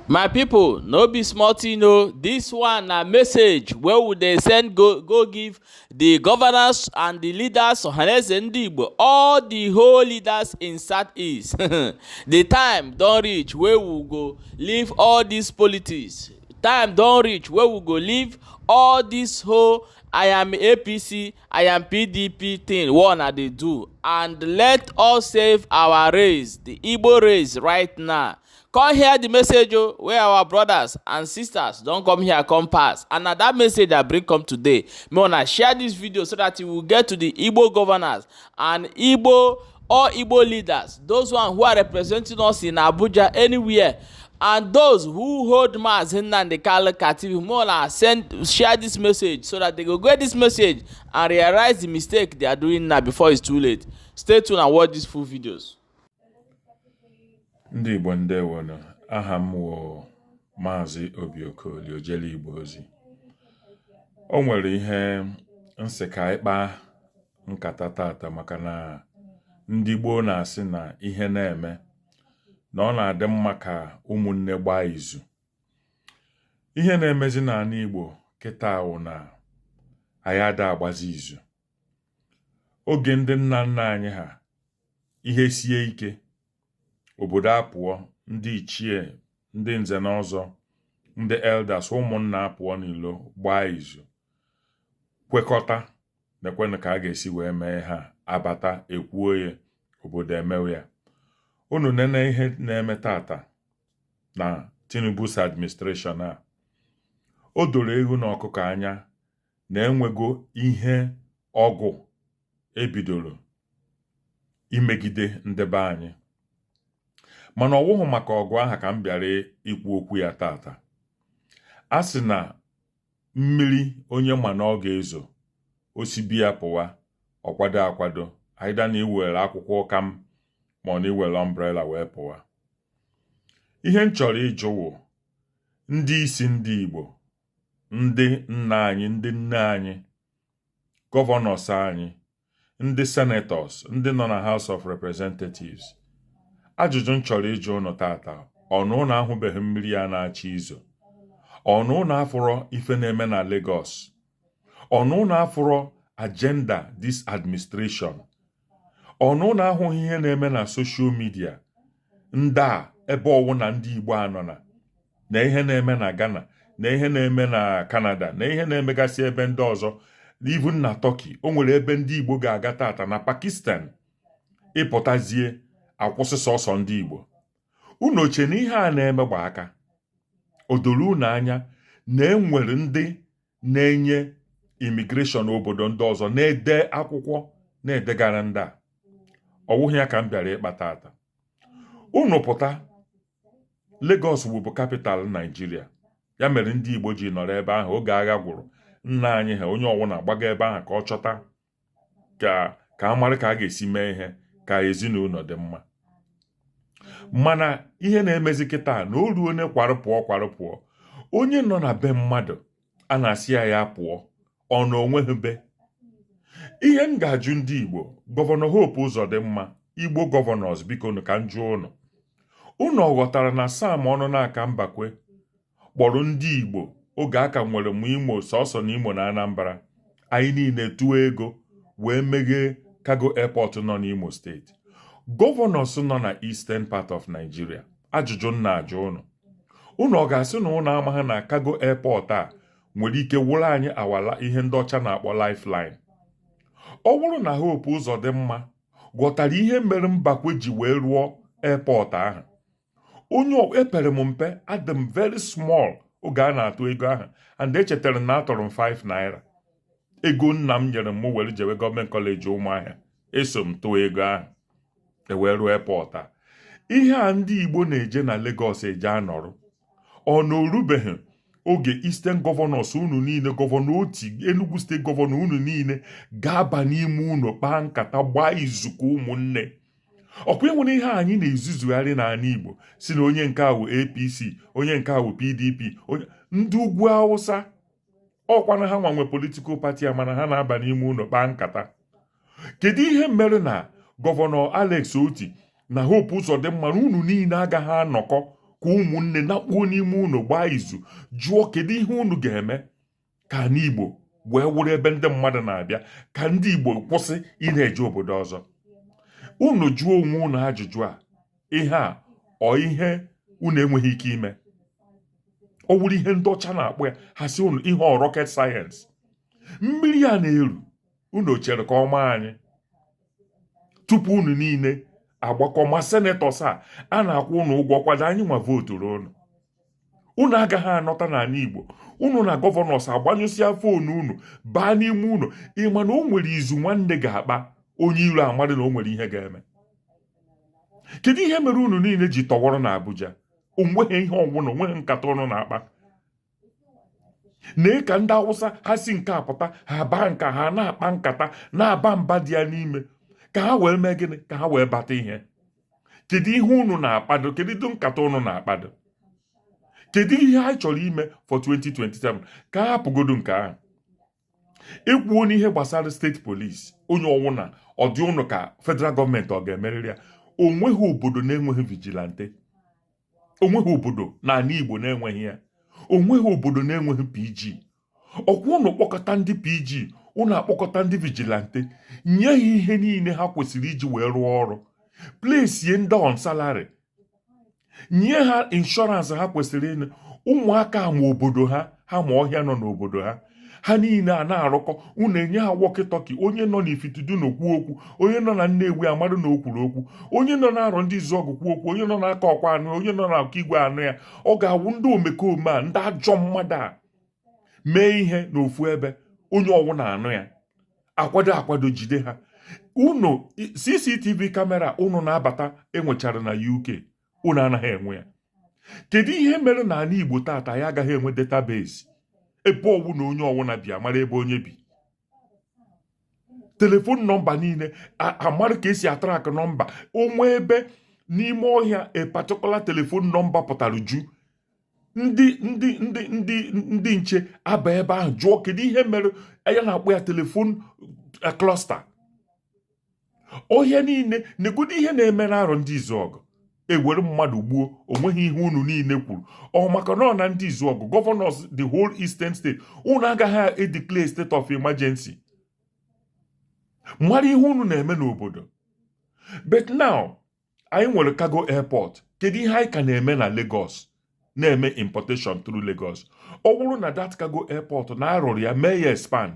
My people, no be small thing o. This one na message wey we dey send go go give the governors and the leaders, Ohaneze Ndị Igbo, all the whole leaders in Southeast. The time don reach wey we go leave all this politics. Time don reach wey we go leave all this whole I am APC, I am PDP thing wey una dey do, and let us save our race, the Igbo race, right now. Come hear the message o wey our brothers and sisters don come here come pass, and na that message I bring come today. Make una share this video so that e will get to the Igbo governors and Igbo, all Igbo leaders, those one who are representing us in Abuja, anywhere, and those who hold Mazi Nnamdi Kanu captive. Make una send, share this message so that they go get this message and realize the mistake they are doing now before it's too late. Stay tuned and watch these full videos. Ndị Igbo, ndewonu. Aha m wụ Maazị Obi Okoli Ojele Igbo ozi. O nwere ihe nsị ka anyị kpaa nkata tata, maka na ndị gboo na-asị na ihe na-eme na ọ na-adị mma ka ụmụnne gbaa izu. Ihe na-emezi n'ala Igbo kịta wụ na anyị ada agbazi izu. Oge ndị nna nna anyị ha, ihe sie ike, obodo apụọ, ndị ichie, ndị nze na ọzọ, ndị elders, ụmụnna apụọ n'ilo gbaa izu, kwekọta nekwenụ ka a ga-esi wee mee ha, abata ekwuo ya, obodo emewe ya. Unu nene ihe na-eme tata na Tinubu's administration a, o doro ewu na ọkụkọ anya na enwego ihe ọgụ ebidoro imegide ndị be anyị. Mana ọ wụghụ maka ọgụ ahụ ka m bịara ikwu okwu ya tata. A sị na mmiri onye ma na ọ ga-ezo, o si bi ya pụwa, ọ kwado akwado, aịda na iwere akwụkwọ ụkam ma ọ na iwere umbrella wee pụwa. Ihe m chọrọ ịjụ wụ ndị isi ndị Igbo, ndị nna anyị, ndị nne anyị, governors anyị, ndị senators, ndị nọ na House of Representatives, ajụjụ m chọrọ ịjụ ụnụ tata: ọnụ ụnụ ahụbeghị mmiri ya na-achọ izo? Ọnụ ụnụ afụrọ ife na-eme na Lagos? Ọnụ ụnụ afụrọ agenda this administration? Ọnụ ụnụ ahụghị ihe na-eme na social media ndị a, ebe ọwụ na ndị Igbo anọ na ihe na-eme na Ghana, na ihe na-eme na Canada, na ihe na-emegasị ebe ndị ọzọ, even na Turkey? O nwere ebe ndị Igbo ga-aga tata, na Pakistan, ịpụtazie akwụsị sọsọ ndị Igbo. Unu oche na ihe a na-eme gba aka, o doro unu anya na enwere ndị na-enye immigration obodo ndị ọzọ na-ede akwụkwọ na-edegara ndị a. Ọ wụghị ya ka m bịara ịkpa tata. Unu pụta, Lagos wụbụ capital Naijiria, ya mere ndị Igbo ji nọrọ ebe ahụ. Oge agha gwụrụ, nna anyị ha, onye ọwụna gbaga ebe ahụ ka ọ chọta ka a mara ka a ga-esi mee ihe ka ezinụlọ dị mma. Mana ihe na-emezi kịta na o ruo onye kwarụ pụọ, kwarụ pụọ. Onye nọ na be mmadụ a na-asị ya ya pụọ, ọ na onweghị be. Ihe m ga-ajụ ndị Igbo, Governor Hope Uzodimma, Igbo governors, biko ka m jụọ ụnụ: unu ọ ghọtara na Sam Ọnụnaka Mbakwe kpọrọ ndị Igbo oge aka nwere m Imo sọsọ na Imo na Anambra, anyị niile tụọ ego wee meghee cargo airport nọ n'Imo Steeti? Governors nọ na eastern part of Nigeria, ajụjụ m na-ajụ ụnụ: unu ọ ga-asị na ụnụ amaghị na cargo airport a nwere ike wụrụ anyị awala ihe ndị ọcha na-akpọ lifeline? Ọ bụrụ na Hope Uzodimma ghọtara ihe mere Mbakwe ji wee rụọ airport ahụ, onye epere m mpe, adị m very small oge a na-atụ ego ahụ, and echetara m na atọrọ m 5 naira ego nna m nyere m were jewe Government College Ụmụahịa. Eso m tụọ ego ahụ ewee rụọ airport a. Ihe a ndị Igbo na-eje na Lagos eje anọrọ, ọ na orubeghị oge Eastern Governors unu niile, Governor Otti, Enugu State Governor, unu niile ga-aba n'ime unu kpaa nkata, gbaa izu ka ụmụnne? Ọkwa enwere ihe anyị na-ezuzugharị n'ala Igbo si na onye nke awụ APC, onye nke awụ PDP, onye ndị ugwu Hausa, ọkwana ha nwanwe political party a, mana ha na-aba n'ime ụlọ kpaa nkata. Kedu ihe mere na Governor Alex Otti na Hope Uzodimma na unu niile agaghị anọkọ Ka ụmụnne nakpuo n'ime unu, gbaa izu, jụọ kedu ihe unu ga-eme ka ana Igbo wee wụrụ ebe ndị mmadụ na-abịa, ka ndị Igbo kwụsị ị na-eje obodo ọzọ. Unu jụọ onwe unu ajụjụ a. Ihe a ọ ihe unu enweghị ike ime, ọ wụrụ ihe ndị ọcha na-akpọ ya, ha si unu ihe ọ rocket science. Mmiri a na-eru unu chere ka ọ maa anyị tupu unu niile agbakọ. Ma senators a a na-akwụ unu ụgwọ kwado anyị nwa voturu unu, unu agaghị anọta n'ala Igbo. Unu na governors agbanyụsịa phone unu, baa n'ime unu. Ịma na o nwere izu nwanne ga-akpa onye iro amadị na o nwere ihe ga-eme. Kedu ihe mere unu niile ji tọwọrọ na Abuja? Onweghị ihe ọgwụna, onweghị nkata unu na-akpa. Nee ka ndị Awụsa ha si nke a pụta, ha baa nka, ha na-akpa nkata, na-aba mba dị ya n'ime, ka ha wee mee gịnị? Ka ha wee bata ihe. Kedu ihe unu na-akpado? Kedu ịdị nkata unu na-akpado? Kedu ihe anyị chọrọ ime for 2027? Ka a hapụgodo nke ahụ. Ekwuo n'ihe gbasara state police, onye ọwụna ọ dị ụnụ ka federal gọọmenti ọ ga-emerịrị ya. Onweghị obodo na-enweghị vigilante, onweghị obodo n'ala Igbo na-enweghị ya, onweghị obodo na-enweghị PG. Ọkwa ụnụ kpọkọta ndị PG, ụnụ akpọkọta ndị vigilante, nye ha ihe niile ha kwesịrị iji wee rụọ ọrụ, placie ndị on salary, nye ha insurance ha kwesịrị ịnụ. Ụmụaka ma obodo ha, ha ma ọhịa nọ n'obodo ha, ha niile a na-arụkọ. Unu enye ha walkie-talkie. Onye nọ n'Ifitedunu kwuo okwu, onye nọ na Nnewi amadụ na o kwuru okwu, onye nọ na-arọ ndị izu ọgụ kwuo okwu, onye nọ n'aka ọkwa anụ, onye nọ n'aka igwe anụ ya. Ọ ga-awụ ndị omekome a, ndị ajọ mmadụ a mee ihe n'ofu ebe, onye ọwụ na-anụ ya, akwado akwado jide ha. Unu CCTV camera unu na-abata enwechara na UK, unu anaghị enwe ya. Kedu ihe mere na ala Igbo tata ya agaghị enwe database ebe ọwụ na onye ọwụna bi amara ebe onye bi, telephone number niile amara ka esi atrack number onwe ebe n'ime ọhịa, a particular telephone number pụtara ju, ndị nche aba ebe ahụ jụọ kedu ihe mere ya na-akpọ ya telephone cluster. Ọhịa niile negodo ihe na-eme n'arọ ndị izuọgụ, ewere mmadụ gbuo, onweghị ihe unu niile kwuru. Ọ maka na ọ na ndị izuọgụ, governors the whole eastern state, unu agaghị edeclare state of emergency, mara ihe unu na-eme n'obodo. But now anyị nwere cargo airport. Kedu ihe anyị ka na-eme na Lagos, na-eme importation through Lagos? Ọ bụrụ na that cargo airport na arụrụ ya, mee ya expand,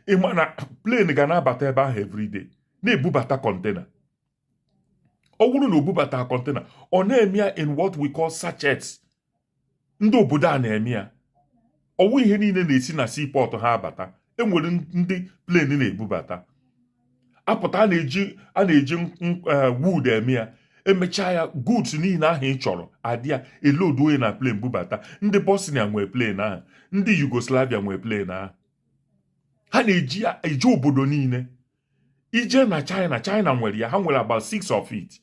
ịma na plane ga na-abata ebe ahụ everyday na-ebubata container. Ọ bụrụ na o bubata container, ọ na-eme ya in what we call sachets. Ndị obodo a na-eme ya. Ọwụ ihe niile na-esi na seaport ha abata. Enwere ndị plane na-ebubata apụta, a na-eji wood eme ya. Emechaa ya, goods niile ahụ ị chọrọ adị ya, elodu onye na plane bubata. Ndị Bosnia nwee plane ahụ, ndị Yugoslavia nwee plane ahụ, ha na-eji ya eje obodo niile. Ije na China, China nwere ya, ha nwere about six of it.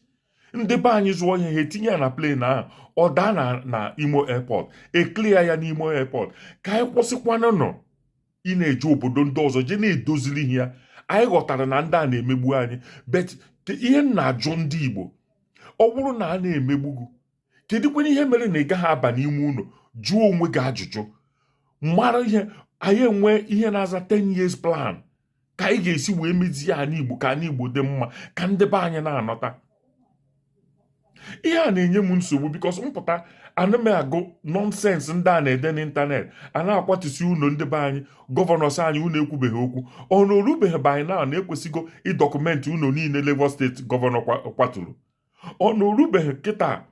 Ndị be anyị zụọ ihe, ha etinye ya na plane ahụ, ọ daa na Imo airport, eclear ya n'Imo airport. Ka anyị kwụsịkwanụ nọ ị na-eje obodo ndị ọzọ je na-edozili ihe ya. Anyị ghọtara na ndị a na-emegbu anyị, but ihe m na-ajụ ndị Igbo, ọ bụrụ na a na-emegbu gị, kedu kwana ihe mere na ị gaghị aba n'ime ụlọ jụọ onwe gị ajụjụ, mara ihe anyị enwe ihe na-aza 10 years plan, ka anyị ga-esi wee mezie ala Igbo, ka ala Igbo dị mma, ka ndị be anyị na-anọta? Ihe a na-enye m nsogbu because mpụta ana m agụ nonsense ndị a na-ede n'ịntanetị, a na-akwatụsi ụlọ ndị be anyị. Governors anyị, unu ekwubeghị okwu. Ọ na orubeghị by now na ekwesịgo ịdocument ụlọ niile Lagos State governor kwaturu? Ọ na orubeghị kịta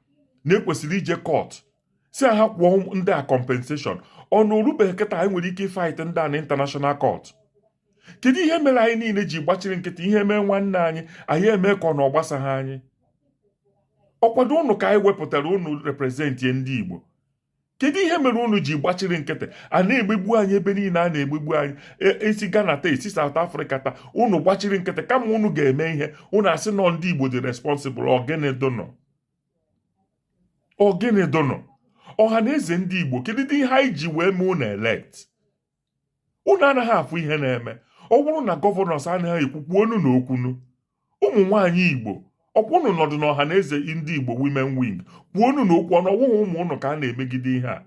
na ekwesịrị ije court si ha kwụọ ndị a compensation? Ọ na orubeghị kịta anyị nwere ike ịfight ndị a na international court? Kedu ihe mere anyị niile ji gbachiri nkịtị? Ihe mee nwanne anyị, anyị eme ka ọ na ọ gbasaghị anyị. Ọkwado unu ka anyị wepụtara unu representie ndị Igbo. Kedu ihe mere unu ji gbachiri nkịtị? A na-egbegbu anyị ebe niile, a na-egbegbu anyị, esi Ghana taa, esi South Africa taa, unu gbachiri nkịtị. Kama unu ga-eme ihe, unu asị nọ ndị Igbo dị responsible. Ọgịnị dụnọ? Ọgịnị dụnọ? Ọha na eze ndị Igbo, kedu ihe anyị ji wee mee unu elect? Unu anaghị afụ ihe na-eme? Ọ bụrụ na governors anaghị ekwukwu onu na okwunu, ụmụ nwaanyị Igbo, Ọkwa unu nọdụ n'Ọha na Eze Ndị Igbo Women Wing, kwuonu na okwu ọnụ. Ọwụghị ụmụ ụnụ ka a na-emegide ihe a?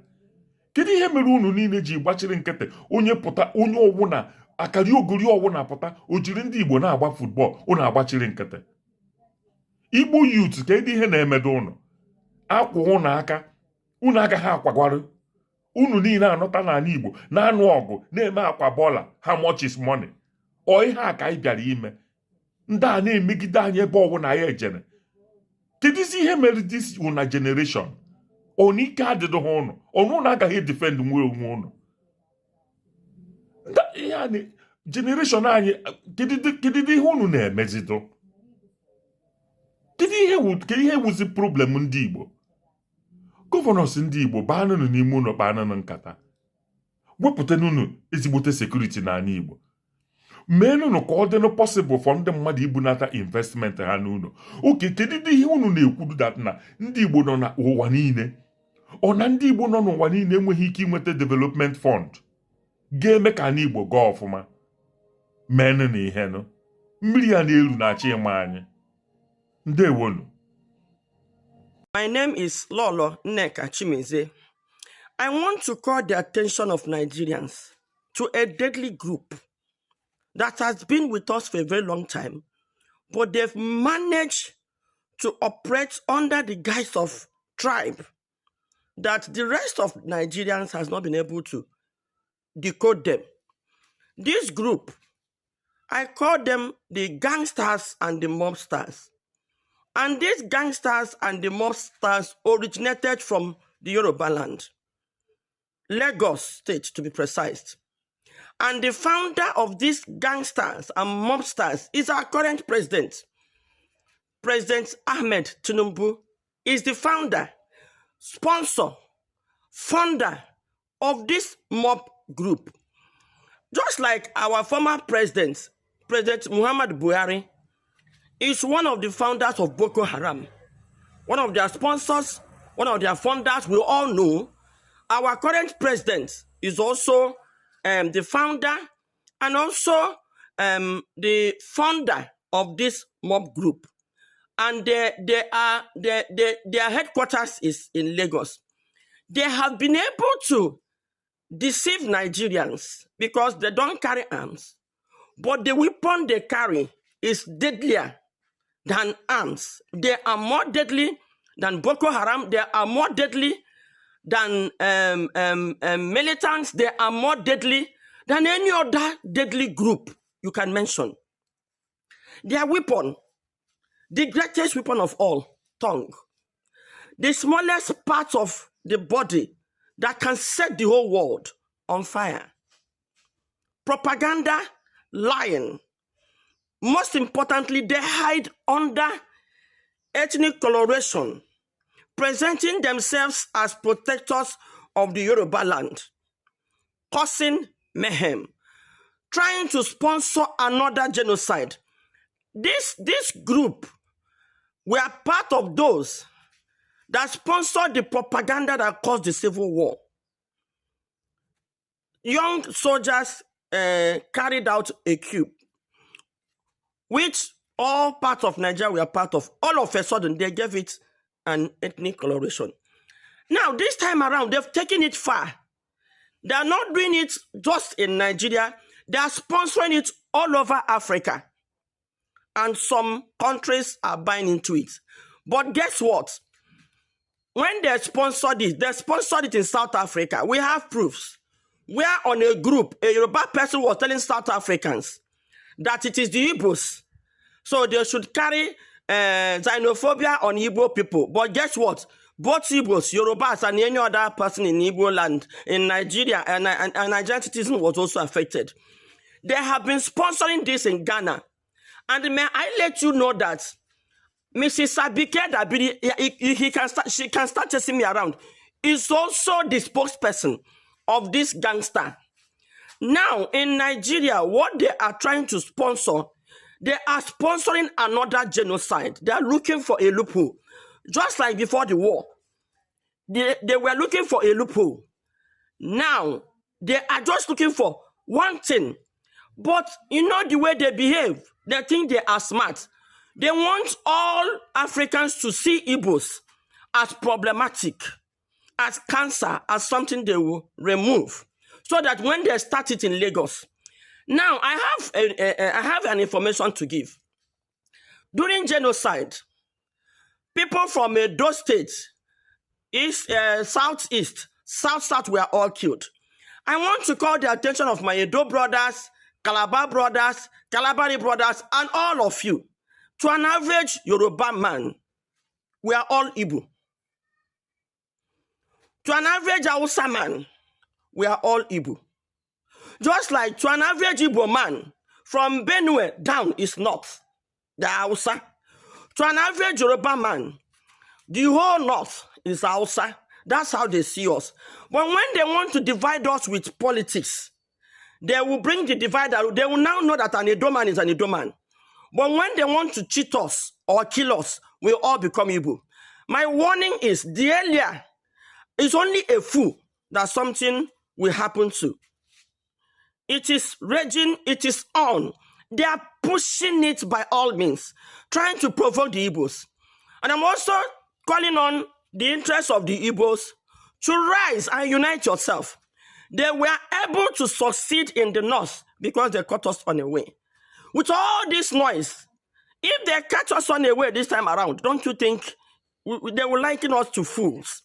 Kedu ihe mere unu niile ji gbachiri nkịtị? Onye pụta, onye ọwụna akari ogori ọwụna pụta, o jiri ndị Igbo na-agba football, unu agbachiri nkịtị. Igbo youth, kedu ihe na-emedo unu? Akwa unu aka, unu agaghị akwagwarụ. Unu niile anọta n'ala Igbo na-anụ ọgụ, na-eme akwa bọla. How much is money? Ọ ihe a ka anyị bịara ime? Ndị a na-emegide anyị ebe ọwụna anyị ejere. Kedụzi ihe mere this una generation? Ọnụ ike adịdị ha ụnụ ọnụ, unu agaghị defend nwe onwe unu. Ihe a generation anyị, kedu ihe unu na-emezido? Kedu ihe wụzi problem ndị Igbo? Governors ndị Igbo, baanụnụ n'ime ụlọ, kpaanụnụ nkata, wepụtanụnụ ezigbote security n'ala Igbo, meenụnụ ka ọ dịnụ possible for ndị mmadụ ibunata investment ha n'ụlọ. Oke, kedu ihe unu na-ekwudu that na ndị Igbo nọ n'ụwa niile, ọ na ndị Igbo nọ n'ụwa niile enweghị ike inweta development fund ga-eme ka ala Igbo gaa ọfụma? Meenụ na ihenụ mmiri ya na-eru na-achọ ịma anyị. Ndewonu. My name is Lolo Nneka Chimeze. I want to call the attention of Nigerians to a deadly group that has been with us for a very long time, but they've managed to operate under the guise of tribe that the rest of Nigerians has not been able to decode them. This group, I call them the gangsters and the mobsters. And these gangsters and the mobsters originated from the Yoruba land, Lagos State to be precise. And the founder of these gangsters and mobsters is our current president. President Ahmed Tinubu is the founder, sponsor, funder of this mob group. Just like our former president, President Muhammad Buhari, is one of the founders of Boko Haram. One of their sponsors, one of their funders, we all know. Our current president is also the founder and also the founder of this mob group. And their headquarters is in Lagos. They have been able to deceive Nigerians because they don't carry arms, but the weapon they carry is deadlier than arms. They are more deadly than Boko Haram. They are more deadly than militants. They are more deadly than any other deadly group you can mention. Their weapon, the greatest weapon of all, tongue. The smallest part of the body that can set the whole world on fire. Propaganda, lying. Most importantly, they hide under ethnic coloration, presenting themselves as protectors of the Yoruba land, causing mayhem, trying to sponsor another genocide. This group were part of those that sponsored the propaganda that caused the civil war. Young soldiers carried out a coup, which all parts of Nigeria were part of. All of a sudden, they gave it an ethnic coloration. Now, this time around, they've taken it far. They are not doing it just in Nigeria, they are sponsoring it all over Africa. And some countries are buying into it. But guess what? When they sponsored it, they sponsored it in South Africa. We have proofs. Where on a group, a Yoruba person was telling South Africans that it is the Igbos. So they should carry xenophobia on Igbo people. But guess what? Both Igbos, Yorubas, and any other person in Igbo land, in Nigeria, and Nigerian citizen was also affected. They have been sponsoring this in Ghana. And may I let you know that Mrs. Abike Dabiri, he can start, she can start chasing me around, is also the spokesperson of this gangster. Now, in Nigeria, what they are trying to sponsor, they are sponsoring another genocide. They are looking for a loophole. Just like before the war, they were looking for a loophole. Now, they are just looking for one thing. But you know the way they behave, they think they are smart. They want all Africans to see Igbos as problematic, as cancer, as something they will remove, so that when they start it in Lagos. Now, I have an information to give. During genocide, people from Edo State, east, southeast, south south were all killed. I want to call the attention of my Edo brothers, Calabar brothers, Kalabari brothers, and all of you. To an average Yoruba man, we are all Igbo. To an average Hausa man, we are all Igbo. Just like to an average Igbo man, from Benue down is north, the Hausa. To an average Yoruba man, the whole north is Hausa. That's how they see us. But when they want to divide us with politics, they will bring the divider. They will now know that an Edo man is an Edo man. But when they want to cheat us or kill us, we all become Igbo. My warning is, the earlier, it's only a fool that something will happen to. It is raging, it is on. They are pushing it by all means, trying to provoke the Igbos. And I'm also calling on the interests of the Igbos to rise and unite yourself. They were able to succeed in the north because they caught us on the way. With all this noise, if they catch us on the way this time around, don't you think they will liken us to fools?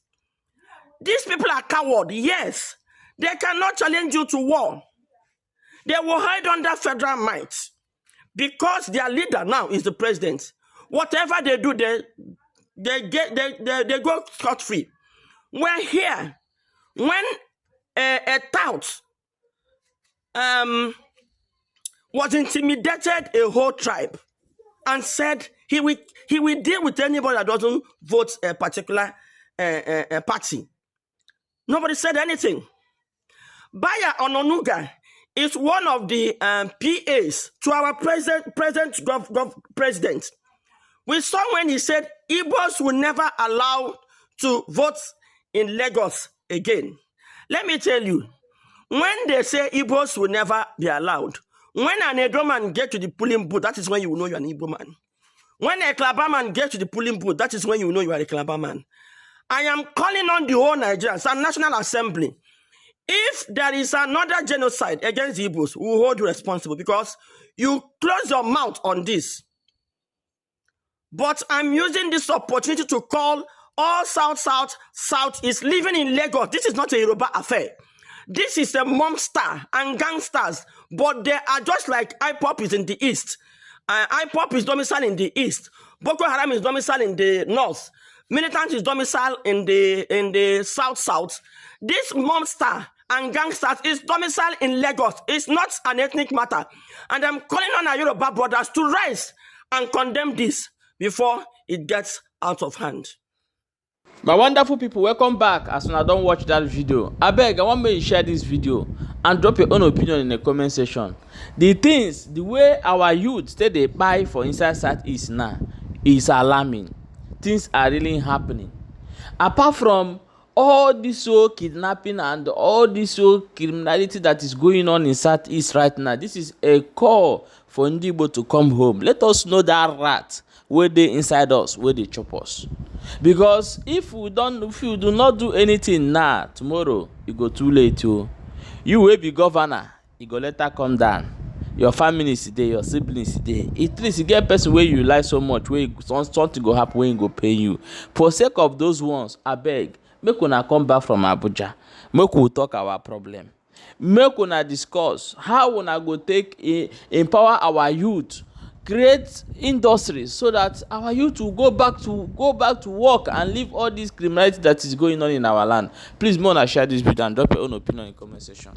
These people are cowards, yes. They cannot challenge you to war. They will hide under federal might because their leader now is the president. Whatever they do, they get they go scot free. We're here when a tout was intimidated a whole tribe and said he will deal with anybody that doesn't vote a particular party. Nobody said anything. Bayo Onanuga is one of the PAs to our present president. We saw when he said Igbos will never allow to vote in Lagos again. Let me tell you, when they say Igbos will never be allowed, when an Edo man get to the polling booth, that is when you will know you're an Igbo man. When a Calabar man get to the polling booth, that is when you will know you are a Calabar man. I am calling on the whole Nigerians and National Assembly. If there is another genocide against the Igbos, we will hold you responsible because you close your mouth on this. But I'm using this opportunity to call all South, South, South is living in Lagos. This is not a Yoruba affair. This is a monster and gangsters, but they are just like IPOB is in the East. IPOB is domiciled in the East. Boko Haram is domiciled in the North. Militant is domiciled in the South South. This monster and gangsters is domiciled in Lagos. It's not an ethnic matter. And I'm calling on our Yoruba brothers to rise and condemn this before it gets out of hand. My wonderful people, welcome back. As una don watch that video, abeg, I wan make you share this video and drop your own opinion in the comment section. The things, the way our youth take dey kpai for inside Southeast now is alarming. Things are really happening. Apart from all this whole kidnapping and all this whole criminality that is going on in Southeast right now, this is a call for Ndigbo to come home. Let us know that rat wey dey inside us wey dey chop us, because if we do not do anything now, tomorrow e go too late o. You wey be governor, e go later come down. Your families dey, your siblings dey. At least e get person wey you like so much wey something go happen wey e go pain you. For sake of those ones, abeg, make una come back from Abuja, make we talk our problem, make una discuss how una go take empower our youth, create industries so that our youth will go back to work and leave all this criminality that is going on in our land. Please, make una share this video and drop your own opinion in the comment section.